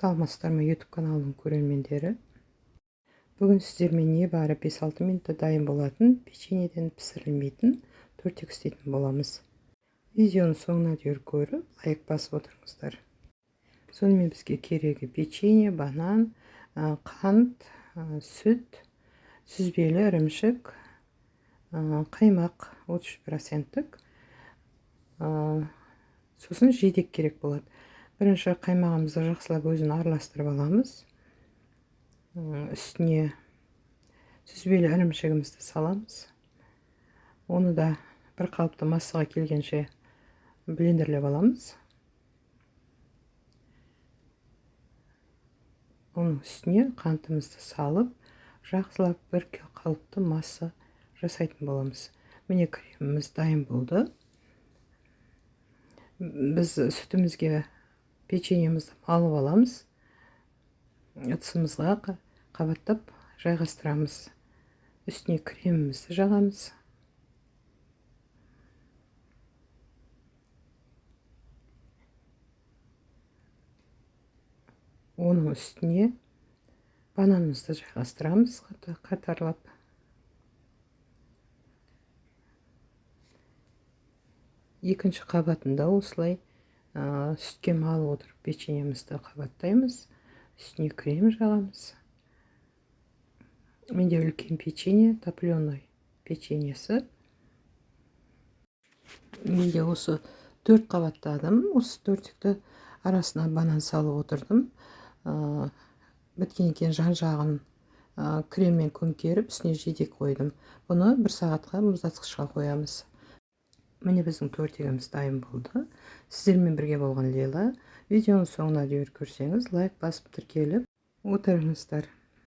Саламатсыздар ма, YouTube каналының көрермендері! Бүгін сіздермен небары 5-6 минутта дайын болатын печеньеден пісірілмейтін тортик істейтін боламыз. Видеоның соңына дейін көріп, лайк басып отырыңыздар. Сонымен, бізге керегі: печенье, банан, қант, сүт, сүзбелі ірімшік, қаймақ 33 проценттік, сосын жидек керек болады. Бірінші қаймағымызды жақсылап өзін араластырып аламыз. Үстіне сүзбелі ірімшігімізді саламыз. Оны да бір қалыпты массаға келгенше блендерлеп аламыз. Оның үстіне қантымызды салып, жақсылап бір қалыпты масса жасайтын боламыз. Міне, креміміз дайын болды. Біз сүтімізге печеньемізді алып аламыз, ыдысымызға қабаттап жайғастырамыз, үстіне кремімізді жағамыз. Оның үстіне бананымызды жайғастырамыз қатарлап. Екінші қабатында осылай сүтке малып отырып, печеньемізді қабаттаймыз, үстіне крем жағамыз. Менде үлкен печенье, топленый печеньесі. Менде осы төрт қабаттадым. Осы тортикті арасына банан салып отырдым. Біткеннен кейін жан жағын креммен көмкеріп, үстіне жидек қойдым. Бұны бір сағатқа мұздатқышқа қоямыз. Міне, біздің тортигіміз дайын болды. Сіздермен бірге болған Лейла. Видеоның соңына дейін көрсеңіз, лайк басып, тіркеліп отырыңыздар.